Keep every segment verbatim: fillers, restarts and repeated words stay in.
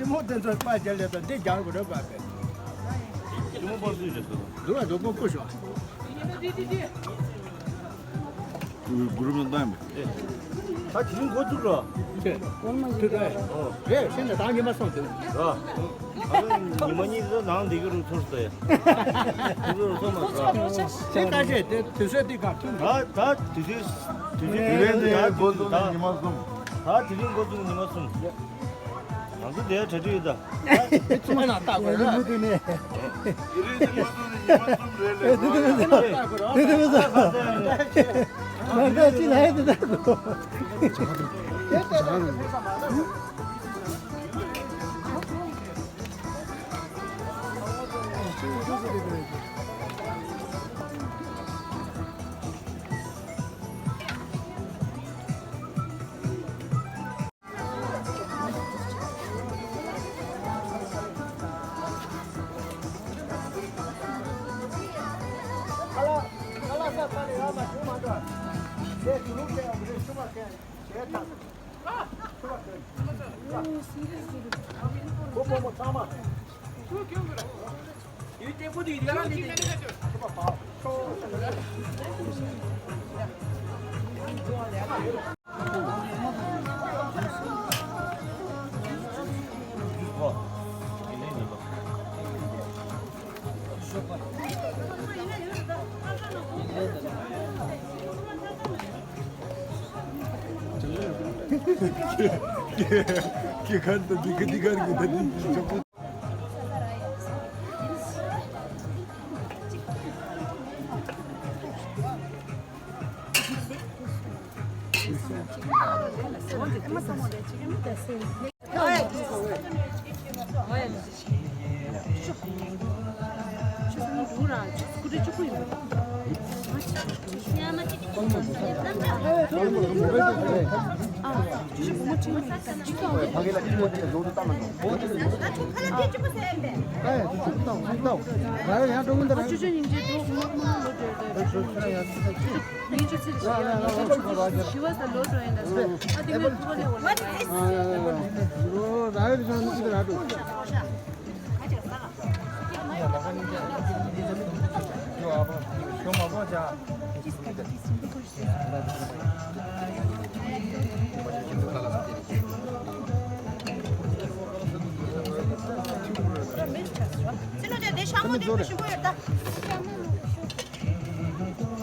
ཅི་མོ་དེ་ཚོ་པ་རྒྱ་ལས་དང་འདི་རྒྱང་དགོས་རེད་པ་པས། ཅི་མོ་པར་སུས་རེད་ཟེར། འདུག་ལ་འདུག་པོ་པོ་ཤོག་གུ་རུ་མི་འདང་མི། ད་དེ་རིང་འགོ་བཙུགས་རོགས། ཁྱེད་ཁྱེད་ཀ་རེད་ཤེས་ན་ད་ཉི་མ་སོང་འདུག་ར། ད་ཉི་མ་གཉིས་ད་ནང་འདི་གི་རུ་ཚོར་ཟེར། དེ་ཀ་རེད་དེ་དུས་ཚོད་འདི་ག་ཐུག་ད་ད་དུས་ཚོད་དུས་ཚོད་དེ་རིང་ད་འགོ་བཙུགས་ད་ཉི་མ་གསུམ། ད་དེ་རིང་འགོ་བཙུགས་ཉི་མ་གསུམ། ང་ཚོ་དེ་གྲ་སྒྲིག་ཡོད་ད། ཚང་མ་ནང་ལྟ་དགོས་ར། མུ་མཐུད་ནས། དེ་རིང་དེ་མུ་མཐུད་ནས་ཉི་མ་གསུམ་རེད་ལས་དེ་དེ་མི་ཚོ། དེ་དེ་མི་ཚོ། ང་ཚོ་ཅི་ལ་ཡ་དེ་ལྟ་དགོས།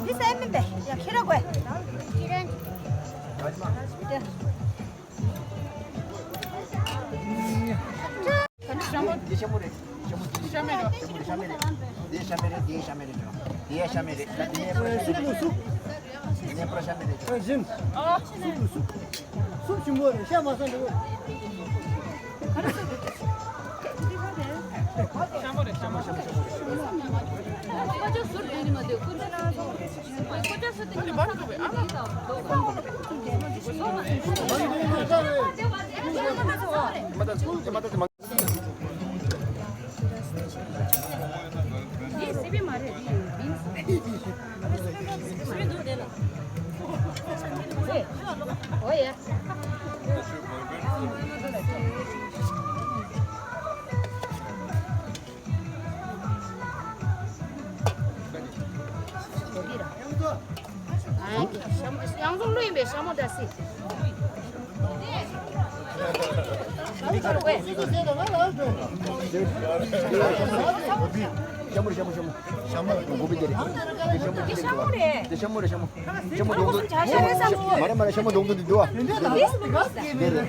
འདི་ཟས་མིན་པས། ཡ་ཁྱེར་ར་དགོས། འདི་ཤ་མོ་རེད། ཤ་མོ་འདི་ཤ་མེད་རེད། འདི་ཤ་མེད་རེད། འདི་ཤ་མེད་རེད། འདི་ཤ་མེད་རེད། ད་འདི་ནས་པུ་ར་ཤ་མེད་རེད། འདི་ནས་པུ་ར་ཤ་མེད་རེད། ཨ་ཞིམ། སུབ་ལ་སུབ། སུབ་ཞིམ་པོ་རེད། ཤ་མ་ཟ་འགྲོ། ཡང་ཚོང་ལུགས་ཡིན་པའི་ཤ་མོ་འདྲ་སྲིད། ཤ་མོ་རེད། ཤ་མོ། ཤ་མོ། ཤ་མོ། ཤ་མོ་རེད། འདི་ཤ་མོ་རེད། ཤ་མོ། ཤ་མོ་འདུག་འདུག་མ་རེད་མ་རེད། ཤ་མོ་འདུག་འདུག་འདུག་ཨ། འདི་རེད།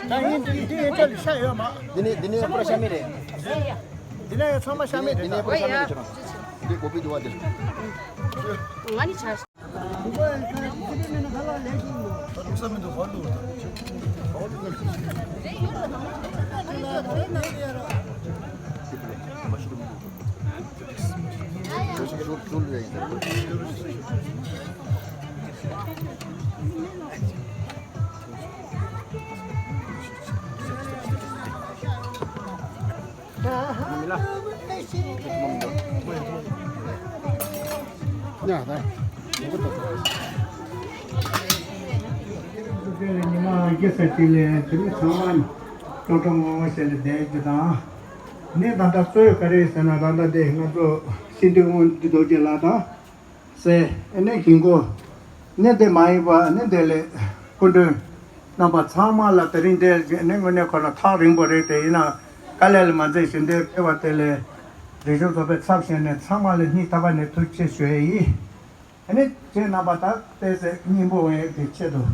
ད་ཡིན་འདི་འདི་ཡིན་ཅག་ལ་ཤ་ཡོད་མ། འདི་ནས་འདི་ནས་པུ་ར་ཤ་མེད་རེད། འདི་ནས་ཡང་ཚང་མ་ཤ་མེད་རེད། འདི་ནས་པུ་ར་ཤ་མེད་རེད། ང་ནི་ཆ། ཉི་མ་དགེ་ས་ཅིག་ལས་དེ་ནི་ཚང་མ་སྤྲོ་སྤྲོ་ངོ་ངོ་བྱས་ནས་བསྡད་རྒྱུ་དང་། ནི་ད་ལྟ་གཙོ་བོ་ག་རེ་ཟེར་ན། ད་ལྟ་དེ་ང་ཚོ་སྲིད་འདུས་དབང་འདུས་རྡོ་རྗེ་ལགས་དང་། སེ་ཨ་ནི་གིང་གོ། ནི་དེ་མ་ཡིན་པ་ནི་དེ་ལས་སྐུ་མགྲོན་རྣམ་པ་ཚང་མ་ལ་དེ་རིང་དེ་ནི་དངོས་གནས་ཁོ་ན་ཐག་རིང་པོ་རེད། དེ་ཡིན་ན་དཀའ་ལས་ལ་མ་འཛེམས་ཤིང་དེ་ཕེབས་པ་དེ་ལས་རིག་གཞུང་ཚོགས་པའི་ཚབ་བྱས་ནས་ཚང་མ་ལ་སྙིང་ཐག་པ་ནས་ཐུགས་རྗེ་ཆེ་ཞུ་ཡས་ཡིན། ཨ་ནི་ཁྱེད་རྣམ་པ་དག་བལྟས་ཚེ་སྙིང་པོ་འོང་ཡས་ཀྱི་ཆེད་དུ།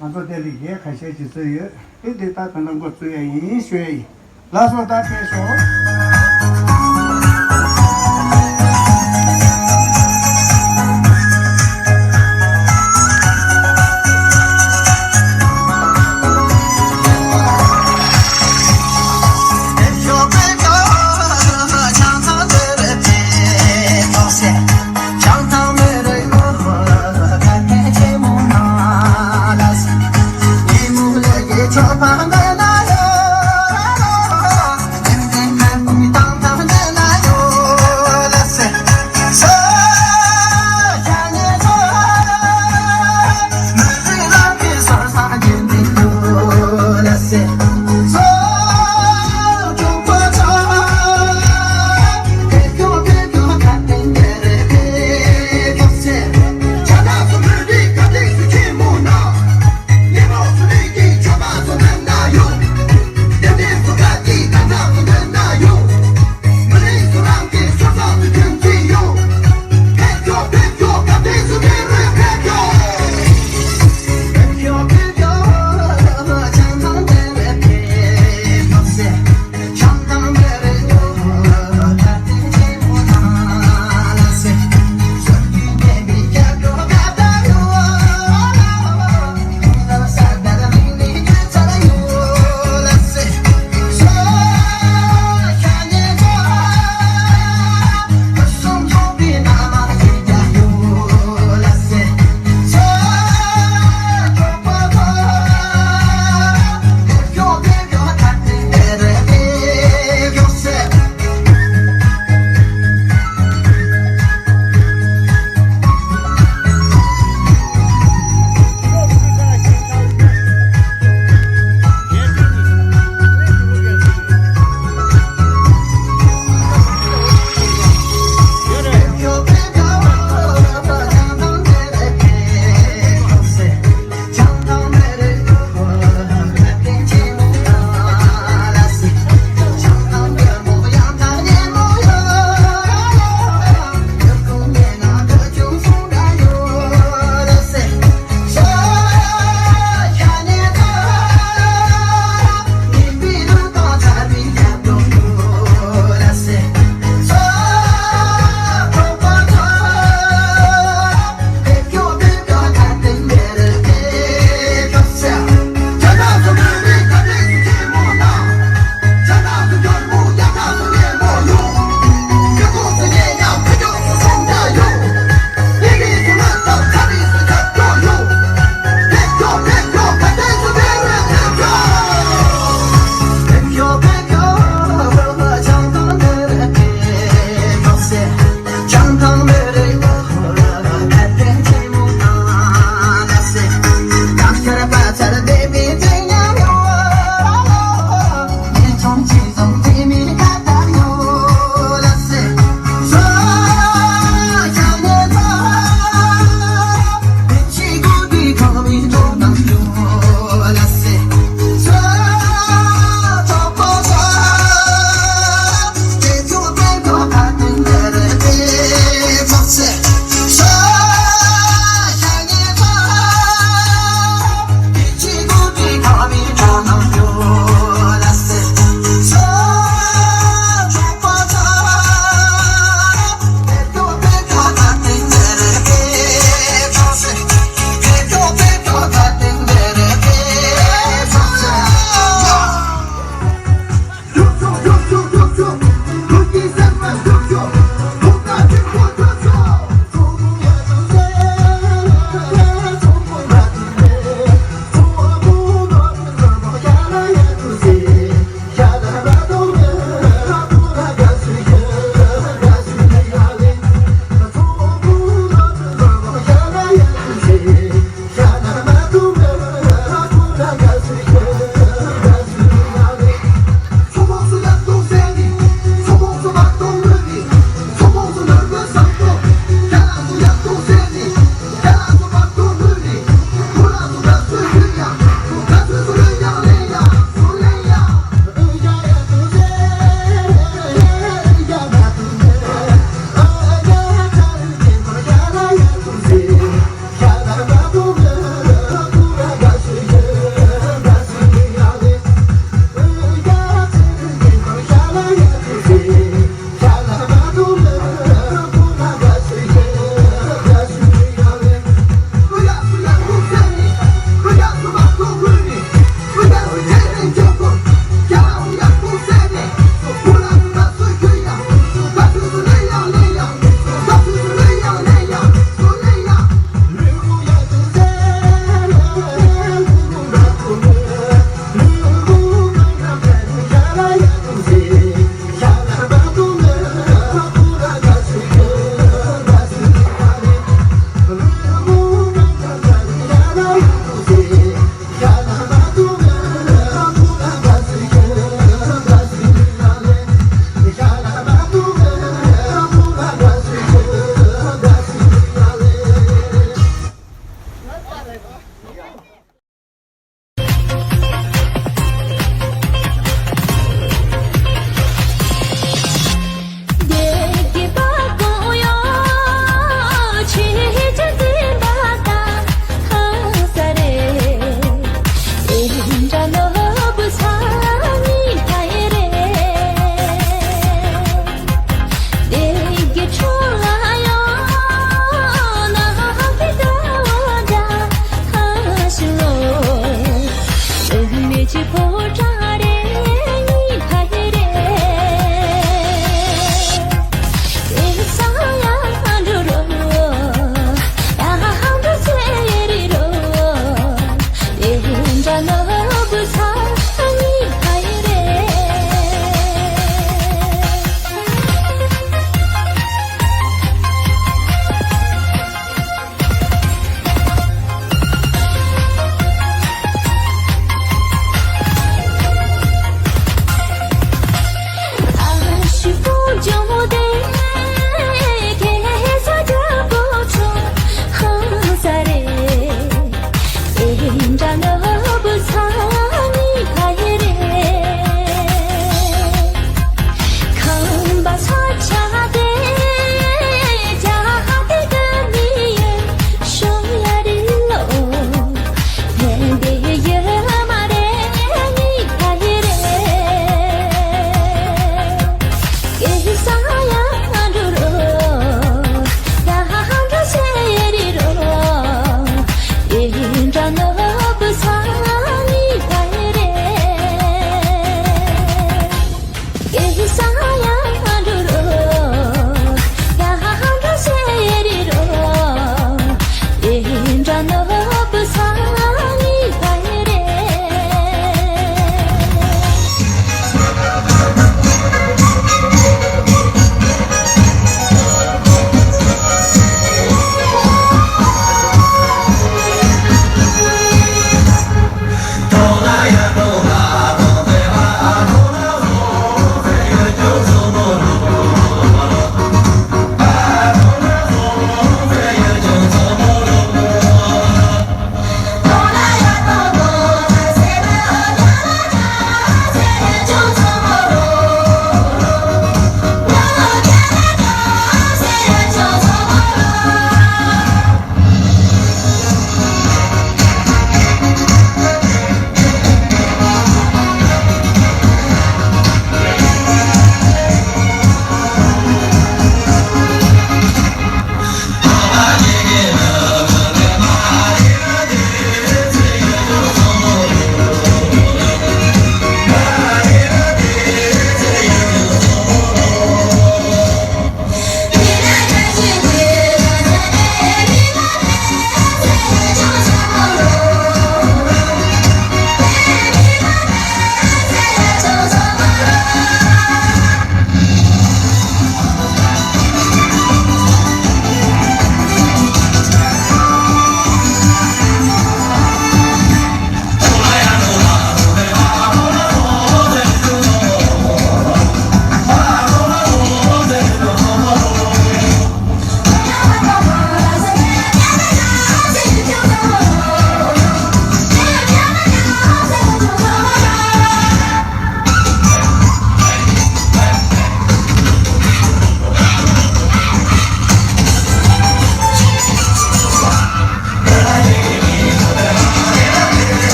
ང་ཚོ་དེ་ལ་ཡས་ཁ་ཤས་ཅིག་བཟོས་ཡོད། དེ་འདི་ལྟར་ད་ལྟ་འགོ་བཙུགས་ཡ་ཡིན་ཞུ་ཡ་ཡིན། ལགས་སོ། ད་ཕེབས་ཤོག་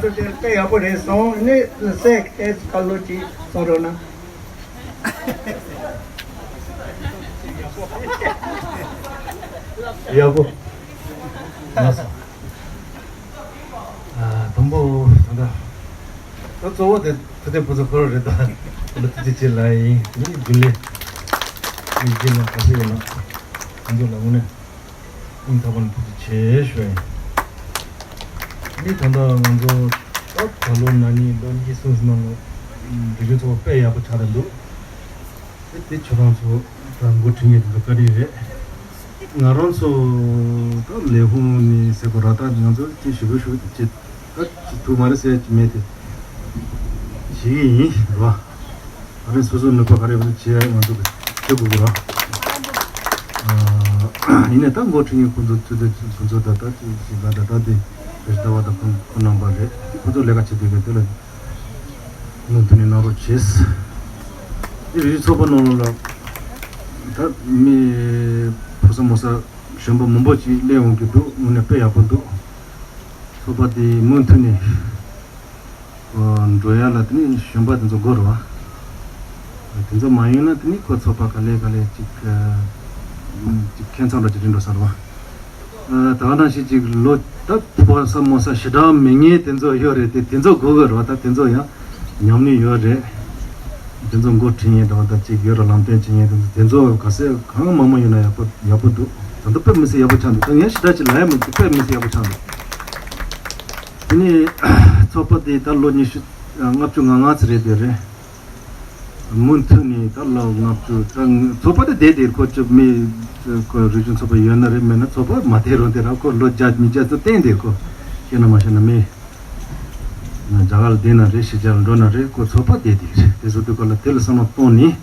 དེ་དཔེ་ཡག་པོ་རེད་སོང་ནི་སེ་ཨེ་ཁ་ལོ་ཅིག་གསུང་རོགས་གནང་། ཡག་པོ། ལགས་སོ། ཨ། དང་པོ་ད་ལྟ་ད་གཙོ་བོ་དེ་ཐུབ་བསྟན་ཕུན་ཚོགས་ཁོ་རང་རེད། ད་ལ་ཐུགས་རྗེ་ཆེ་ལབ་ཡིན། ངའི་རྒྱུན་ལས་ངའི་རྒྱུན་ལས་ག་ཚོད་ཡོད་ན་ཁོང་ཚོ་ལ་དངོས་གནས་སྙིང་ཐག་པ་ནས་ཐུགས་རྗེ་ཆེ་ཞུ་ཡ་ཡིན། ནི་ད་ལྟ་ང་ཚོ་ད་ད་ལོ་ན་ནིང་ལོ་གཉིས་གསུམ་ཙམ་ནང་ལ་རིག་གཞུང་ཚོགས་པ་དཔེ་ཡག་པོ་ཆགས་བསྡད་འདུག་དེ་དེ་ཁྱོད་རང་ཚོ་ད་འགོ་ཁྲིད་མཁན་དེ་ཚོ་བཀའ་དྲིན་རེད། ང་རང་ཚོ་ད་ལས་ཁུངས་ནས་ཟེར་དགོས་ར། ད་ང་ཚོ་ཅི་ཞུ་དགོས་ཞུ་དགོས་ཅི་ད་ཅི་ཐུབ་མ་རེད་ཟེར་ཅི་མེད་དེ་བྱེད་ཀྱི་ཡིན་ར། ཨ་རི་སོ་སོ་ནུས་པ་ག་རེ་བྱས་ང་ཚོ་གི་བྱེད་དགོས་ཀྱི་ར། ཨ། ཡིན་ནའི་ད་འགོ་ཁྲིད་མཁན་ཁོང་ཚོ་ཚོད་ཚོད་ཁོང་ཚོ་ད་ད་ཅི་ཞིག་ལ་ད་ད་དེ་རེ་ཞིག་ཟླ་བ་ད་ཁོང་ཁོང་རྣམ་པ་རེད། ཁོང་ཚོ་ལས་ཀ་བྱེད་དུས་ག་དེ་ལ་མུ་མཐུད་ནས་གནང་རོགས་བྱེད། དེ་རིགས་ཚོགས་པ་ནང་ལོགས་ལ་ད་མི་ཕོ་གསར་མོ་གསར་གཞོན་པ་མང་པོ་ཅིག་སླེབས་འོང་གི་འདུག་དངོས་གནས་དཔེ་ཡག་པོ་འདུག་ཚོགས་པ་དེ་མུ་མཐུད་ནས་འགྲོ་ཡ་ལ་དེ་ནས་གཞོན་པ་དེ་ཚོ་དགོས་རེད་བ། དེ་ཚོ་མ་ཡོང་ན་དེ་ནས་ཁོ་ཚོགས་པ་ག་ལེ་ག་ལེ་ཅིག་ཅིག་ཁྱད་མཚར་འདྲ་ཅིག་རེད་འགྲོ་ས་རེད་བ། ད་ག་ནང་བཞིན་ཅིག་ལོ་ད་ཕོ་གསར་མོ་གསར་ཞེ་དྲག་མེད་མཁན་དེ་ཚོ་ཡོད་རེད་དེ། དེ་ཚོ་དགོས་དགོས་རེད་བ། ད་དེ་ཚོ་ཡང་ཉམས་ལེན་ཡོད་རེད། དེ་ཚོ་འགོ་ཁྲིད་མཁན་དང་ད་ཅིག་ཡོད་ར་ལམ་སྟོན་བྱེད་མཁན་དེ་ཚོ་དེ་ཚོ་ག་ཚོད་གང་མང་མང་ཡོད་ན་ཡག་པོ་ཡག་པོ་འདུག་ད་ལྟ་དཔེ་མི་སྲིད་ཡག་པོ་ཆགས་འདུག་ད་ངས་ཞེ་དྲག་ཅིག་ལབ་ཡ་མི་འདུག་དཔེ་མི་སྲིད་ཡག་པོ་ཆགས་འདུག་དེ་ནས་ཚོགས་པ་དེ་ད་ལོ་ཉི་ཤུ་ལྔ་བཅུ་ང་ལྔ་ཙམ་རེད་དེ་རེད། མུ་མཐུད་ནས་ད་ལོ་ལྔ་བཅུ་ད་ཚོགས་པ་དེ་བསྡད་དེ་ཁོ་ཅིག་མི་ཁོ་རིག་གཞུང་ཚོགས་པ་ཡོད་ན་རེད། མེད་ན་ཚོགས་པ་མ་བསྡད་རུང་དེ་ར་ཁོ་ལོ་བརྒྱ་ཉིས་བརྒྱ་ཙམ་བསྟན་དེ་ཁོ་ཤེས་ན་མ་ཤེས་ན་མི་རྒྱ་གར་ལ་བསྡད་ན་རེད། ཕྱི་རྒྱལ་ལ་འགྲོ་ན་རེད། ཁོ་ཚོགས་པ་བསྡད་དེ་རེད། དེ་ཚོ་དུས་སྐབས་ལ་དེ་ལ་བསམ་བློ་གཏོང་ནས།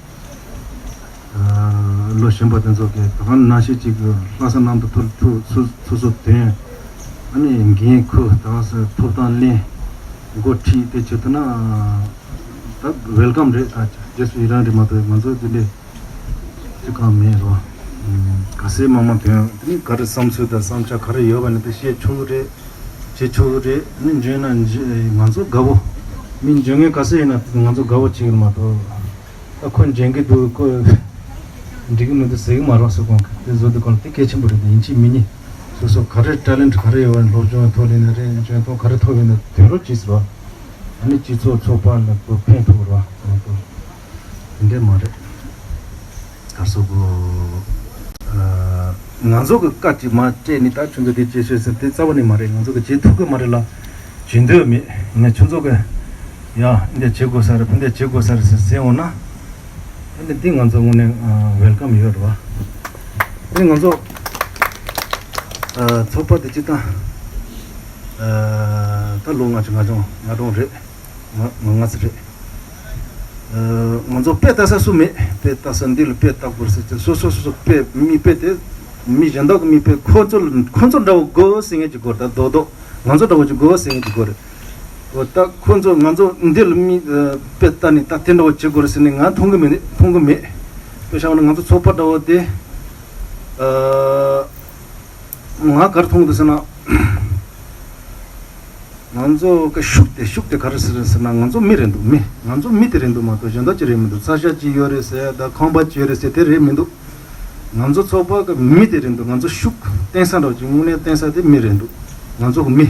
ལོ་གཞོན་པ་དེ་ཚོ་གི་ད་ག་ནང་བཞིན་ཅིག་ལྷག་བསམ་རྣམ་དག་ཐོག་ཐུགས་སུ་སུ་སུ་དོན་ཨ་ནི་འགན་ཁུར་ད་ག་སེ་ཐོབ་ཐང་ལེན་འགོ་ཁྲིད་དེ་བྱེད་ཐུབ་ན་ད་ཝེལ་ཀམ་རེད། ད་རྗེས་སུ་ཡི་རང་རེད་མ་གཏོགས་ང་ཚོ་འདི་འདྲའི་ཅི་གང་མེད་རོ། ག་སེ་མང་མང་དོན་དེ་ནི་ག་རེ་བསམ་ཚུལ་དང་བསམ་འཆར་ག་རེ་ཡོད་པ་ནི་དེ་བཤད་ཆོག་གི་རེད། བྱེད་ཆོག་གི་རེད། ནི་འཇོན་ན་ང་ཚོ་དགའ་བོ་མི་འཇོན་མཁན་ག་སེ་ཡིན་ན་ང་ཚོ་དགའ་བོ་བྱེད་ཀྱི་མ་གཏོགས། ད་ཁོ་འཇོན་གྱི་འདུག་ཁོ་འགྲིག་གི་མི་འདུག་ཟེར་གྱི་མ་རེད་ཟེར་གོང་གི་དེ་བཟོ་དུས་གང་ལ་དེ་གལ་ཆེན་པོ་རེད། དེ་ཡིན་གཅིག་མིན་གཉིས་སོ་སོ་ག་རེ་ཊེ་ལེན་ཊི་ག་རེ་ཡོད་པ་སློབ་སྦྱོང་ཐོག་ལས་ན་རེད། འཇོན་ཐང་ག་རེ་ཐོབ་ཡོད་ན་དོན་རོགས་གྱིས་ཟེར་བ། ཨ་ནི་སྤྱི་ཚོགས་ཚོགས་པ་ལ་ཁོ་ཕན་ཐོགས་རེད་བ། དེ་འདྲས་མ་རེད། ག་སོ་གོ་ང་ཚོ་གི་བཀའ་ཅིག་མ་སྤྲད་ནི་ད་ཁྱོད་ཚོ་དེ་བྱེད་ཤོག་ཟེར་དེ་རྩ་བ་ནས་མ་རེད། ང་ཚོ་གི་བྱེད་ཐུབ་གི་མ་རེད་ལ། བྱེད་འདོད་མེད། ངས་ཁྱོད་ཚོ་གི་ཡ་འདི་བྱེད་དགོས་ས་རེད། ཕ་འདི་བྱེད་དགོས་ས་རེད་ཟེར་ཟེར་འོང་ན། ཨ་ནི་འདི་ང་ཚོ་དངོས་གནས་ཝེལ་ཀམ་ཡོད་རེད་བ། ཨ་ནི་ང་ཚོ་ཚོགས་པ་འདི་སྤྱི་བཏང་ད་ལོ་ལྔ་བཅུ་ང་གྲངས་ང་གྲངས་རེད། ང་ང་ང་ཚོ་རེད། ང་ཚོ་དཔེ་ལྟ་ས་སུ་མེད། དཔེ་ལྟ་ས་འདི་ལ་དཔེ་ལྟ་དགོས་ཟེར་ཏེ་སོ་སོ་སོ་སོ་དཔེ་མི་དཔེ་དེ་མི་གཞན་དག་གི་མི་དཔེ་ཁོ་ཚོ་ལ་ཁོ་ཚོ་འདྲ་བོ་དགོས་ཟེར་མཁན་ཅིག་དགོས་རེད། ད་རྡོག་རྡོག་ང་ཚོ་འདྲ་བོ་ཅིག་དགོས་ཟེར་མཁན་ཅིག་དགོས་རེད། འོ་ད་ཁོ་ཚོ་ང་ཚོ་འདི་ལ་མི་དཔེ་ལྟ་ནས་ད་དེ་འདྲ་བོ་བྱེད་དགོས་རེད་ཟེར་ནས་ང་མཐོང་གི་མེད། མཐོང་གི་མེད། དཔེ་བཞག་ན་ང་ཚོ་ཚོགས་པ་འདྲ་བོ་དེ་ང་ག་རེ་མཐོང་གི་འདུག་ཟེར་ན། ང་ཚོ་གི་ཤུགས་དེ་ཤུགས་དེ་ག་རེ་ཟེར་ཟེར་ན་ང་ཚོ་མི་རེད་འདུག་མི་ང་ཚོ་མི་དེ་རེད་འདུག་མ་གཏོགས་གཞན་དག་ཅི་རེད་མི་འདུག་ས་ཆ་ཅི་ཡོད་རེད་ཟེར་ད་ཁང་པ་ཅི་ཡོད་རེད་ཟེར་དེ་རེད་མི་འདུག་ང་ཚོ་ཚོགས་པ་གི་མི་དེ་རེད་འདུག་ང་ཚོ་ཤུགས་བརྟན་ས་འདྲ་ཅིག་དངོས་གནས་བརྟན་ས་དེ་མི་རེད་འདུག་ང་ཚོ་གི་མི་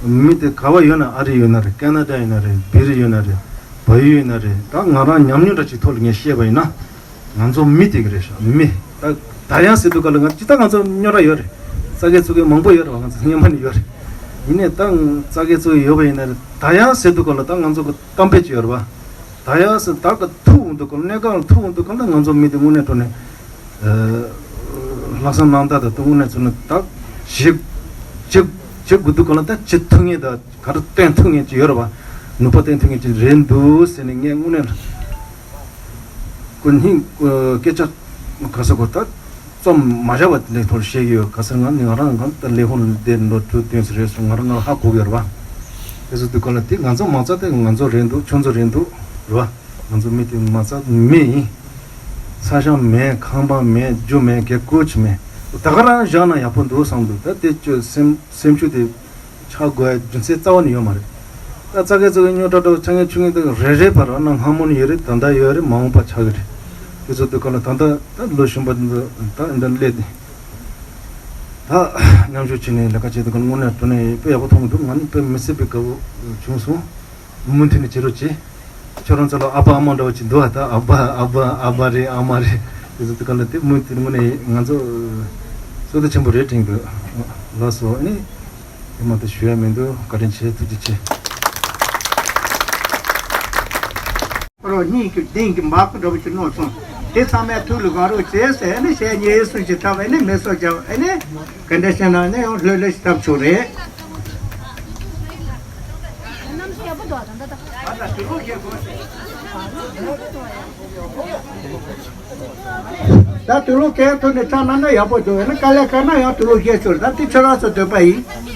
མི་དེ་ག་བ་ཡོད་ན་ཨ་རི་ཡོད་ན་རེད། ཀ་ན་ཌ་ཡོད་ན་རེད། བི་རི་ཡོད་ན་རེད། བལ་ཡུལ་ཡོད་ན་རེད། ད་ང་རང་ཉམས་མྱོང་འདྲ་ཅིག་ཐོག་ལ་ངས་བཤད་པ་ཡིན་ན། ང་ཚོ་མི་དེ་ག་རེད་ཤག་མི། ད་ད་ཡང་ཟེར་དུས་ག་ལ་ང་ཅི་ད་ང་ཚོ་རྙོག་དྲ་ཡོད་རེད། ཙག་གེ་ཙོག་གེ་མང་པོ་ཡོད་རེད་བ། ང་ཚོ་སྔོན་མ་ནས་ཡོད་རེད། ཡིན་ནའི་ད་ཙག་གེ་ཙོག་གེ་ཡོད་པ་ཡིན་ན་རེད། ད་ཡང་ཟེར་དུས་ག་ལ་ད་ང་ཚོ་གི་གཏམ་དཔེ་ཅིག་ཡོད་རེད་བ། ད་ཡང་ཟེར་ད་ག་ཐུག་འོང་དུས་ག་ལ་གནས་སྐབས་ལ་ཐུག་འོང་དུས་ག་ལ་ང་ཚོ་མི་དེ་དངོས་གནས་དྲང་གནས་ལྷག་བསམ་རྣམ་དག་དང་དངོས་གནས་ཚོ་ནི་ད་བྱེད་བྱེད་བྱེད་དགོས་དུས་ག་ལ་ད་བྱེད་ཐུབ་མཁན་ད་ག་རེ་བསྟན་ཐུབ་མཁན་ཅིག་ཡོད་རེད་བ། ནུས་པ་བསྟན་ཐུབ་མཁན་ཅིག་རེད་འདུག་ཟེར་ནས་ངས་དངོས་གནས། ཁོ་སྙིང་སྐད་ཆ་ག་ས་གོ་ད་རྩོམ་མ་བཞག་པ་དེ་འདྲའི་ཐོག་བཤད་ཀྱི་ཡོད། ག་ས་ང་ནི་ང་རང་གང་ལྟར་ལས་ཁུངས་ལ་བསྡད་ལོ་དྲུག་བདུན་ཙམ་རེད་སོང་། ང་རང་ང་ཧ་གོ་གི་ཡོད་རེད་བ། དེ་ཚོ་དུས་ག་ལ་དེ་ང་ཚོ་མ་རྩ་དེ་ང་ཚོ་རེད་འདུག་ཁྱོད་ཚོ་རེད་འདུག་རེད་བ། ང་ཚོ་མི་དེ་མ་རྩ་མི་ཡིན། ས་ཞིང་མེད། ཁང་པ་མེད། རྒྱུ་མེད། གེ་ཀོ་ཆི་མེད། ད་ག་རང་བཞག་ན་ཡག་པོ་འདུག་བསམ་འདུག་ད་དེ་ཁྱོད་སེམས་སེམས་ཤུགས་དེ། ཆགས་དགོས་རྒྱུ་མཚན་རྩ་བ་ནས་ཡོད་མ་རེད། ད་ཙག་གེ་ཙོག་གེ་རྙོག་དྲ་འདྲ་བོ་ཆ་ངན་ཆུ་ངན་དེ་རེ་རེ་བར་ན་སྔ་མོ་ནས་ཡོད་རེད། ད་ལྟ་ཡོད་རེད། མ་འོངས་པ་ཆགས་ཀྱི་རེད། དེ་ཚོ་དེ་ག་ལ་ད་ལྟ་ད་ལོ་གཞོན་པ་འདི་ད་འདི་སླེབས་ཏེ། ད་མཉམ་ཞུགས་བྱས་ནས་ལས་ཀ་བྱེད་དུས་ཀ་དངོས་གནས་དྲང་གནས་དཔེ་ཡག་པོ་མཐོང་གི་འདུག་ང་ནི་དཔེ་མི་སྲིད་པའི་དགའ་བོ་བྱུང་སོང་། མུ་མཐུད་ནས་བྱེད་རོགས་གྱིས། ཁྱོད་རང་ཚོ་ལ་ཨ་ཕ་ཨ་མ་འདྲ་བོ་ཅིག་འདུག་ཨ། ད་ཨ་ཕ་ཨ་ཕ་ཨ་ཕ་རེད། ཨ་མ་རེད། དེ་ཚོ་དེ་ག་ལ་དེ་མུ་མཐུད་དངོས་གནས་ང་ཚོ་བསོད་བདེ་ཆེན་པོ་རེད་དྲན་གི་འདུག་ལགས་སོ། ཨ་ནི་དེ་མ་གཏོགས་ཞུ་ཡ་མི་འདུག་བཀའ་དྲིན་ཆེ། ཐུགས་རྗེ་ཆེ། རོ་གཉིས་ཀྱི་གདན་གྱི་འབག་གི་འདྲ་པོ་ཅིག་གནང་སོང་། དེ་ཚང་མས་ཐུགས་ལ་དགའ་རོགས་བྱས་ཟེར་ཨ་ནི་ཞལ་ཉེ་སུ་ཞིག་འཐབ་ཨ་ནི་མེ་སོ་རྒྱབ་ཨ་ནི་ག་འདྲ་བྱས་ན་ཨ་ནི་ཡང་ལྷོད་ལྷོད་ཞིག་འཐབ་ཆོག་རེད། ད་དུ་ལུ་གས་ཐུག་ནས་ཆ་ན་ན་ཡག་པོ་འདུག་ཨ་ནི་དཀའ་ལས་ཁག་ན་ཡང་དུ་ལུ་གས་ཆོག་ད་དེ་ཁྱོད་རང་ཚོ་འདོད་པ་ཡིན།